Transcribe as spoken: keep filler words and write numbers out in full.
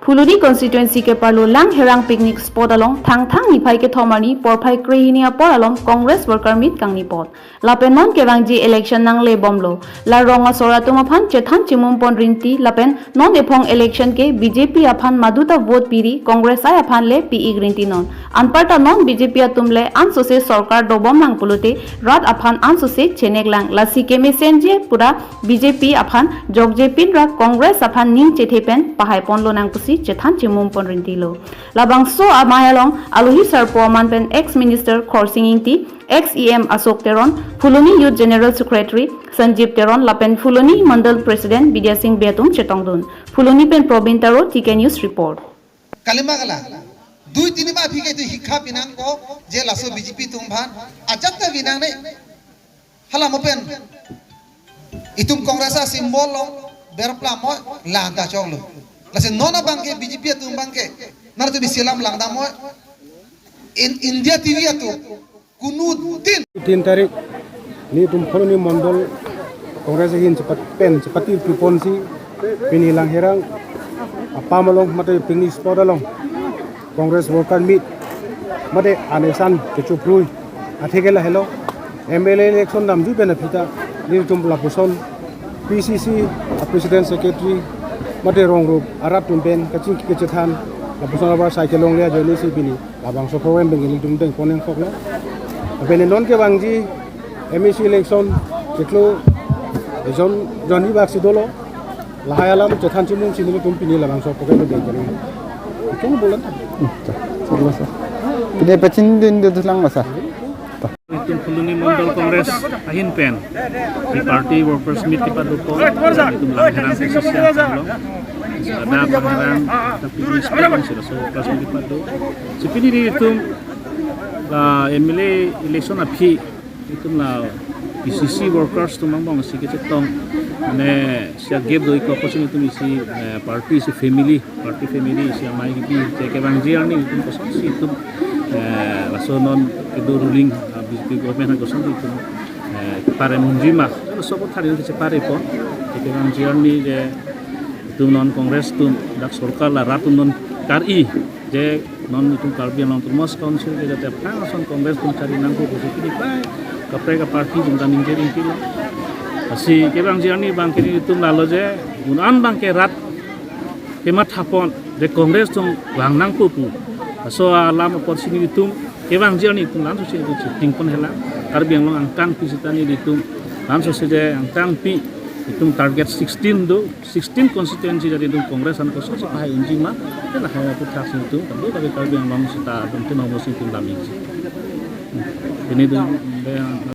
Phuloni constituency keparlo Langherang picnic spot along Thangthang niphai kethom arni porphai krehini apor along Congress worker meet kangnipot. Lapen non kevangji election nanglebomlo. La rong asor atum aphan chethan chimum pon rinti lapen non ephong election ke B J P aphan maduta vote piri Congress ai aphan le pi-ik rinti non. Anparta non B J P atum le ansose sorkar dobom lang pulote rat aphan ansose chenek lang. Lasi kemesenji pura B J P aphan jokje pinra Congress aphan ning chethe pen pahai ponlo nang pusi chethan chimum pon rintilo. Labangso amei along alohi sarpo aman pen ex minister Khorsing Ingti, ex E M Ashok Teron, Phuloni Youth General Secretary Sanjeev Teron lapen Phuloni Mandal President Bidya Sing Bey atum chetongdun. Phuloni pen Probin Taro, T K News report. Kalima kala, dui tini ba aphi ke tu hikha pinangkok, je laso B J P atum aphan ajat ta pinangne. Hala mo pen itum Congress a symbol along berpla mo lanta choklo. Lasi non abang ke B J P atum abang ke nar tu bisi alam langdam mo. In India T V atum kunu din. Tin tarik nelitum Phuloni Mandal Congress ahin chepat pen chepati piponsi pini Langherang apam along mate picnic spot along Congress worker meet mate anesan kechoprui atheke lahelo M L A election damjui pen aphi ta nelitum lapuson P C C a President Secretary mate rong rup arat atum pen kachingki kachethan lapuson abar cycle longle ajoine si pini labangso program pen nelitum deng poneng koklo. Lapen non kevangji M A C election chiklo ejon jonni bak si dolo. Lahai alam chethan chimum si nelitum pini labangso program pen deng poneng. Itu bulan. Hmm, sir. Sir, sir. Pini pachin din dun lang masa. Itum Phuloni Mandal Congress ahin pen di party workers meet kepado ko itum Langherang P C C along. Ada Langherang tapi di sekarang sudah so workers meet kepado. Si pini di itum la M L A election aphi itum la P C C workers atum angbong si kechetong. Mane sia gap do iko kosin itum isi, eh, party isi family, party family isi amei kipi, je kevangji arni itum kosonsi itum, eh, laso non kedo ruling, ah, B J P government kosonsi itum, eh, pare munji ma. Laso apot hari itum kepare pon, je kevangji arni je itum non Congress atum dak sorkar la rat atum non kar-i, je non itum Karbi Anglong Autonomous Council ke jate aphan ason Congress atum chari nangkok pusi pini pai kaprek aparty atum ta ningje ringkilo. Lasi kevangji arni abang ke nelitum lalo je un-an abang ke rat kematha pon je Congress atum vang nangkok pu. Laso alam apotsi nelitum kevangji arni itum lansose itum chipting pon helang. Karbi Anglong angkang pi sita nelitum lansose je angkang pi itum target sixteen do. Sixteen constituency jadi itum Congress an kosonsi pahai unji ma, pen lahai aputhaksi itum, kado kado Karbi Anglong sita atum tin homo si itum lam unji. Ini itum,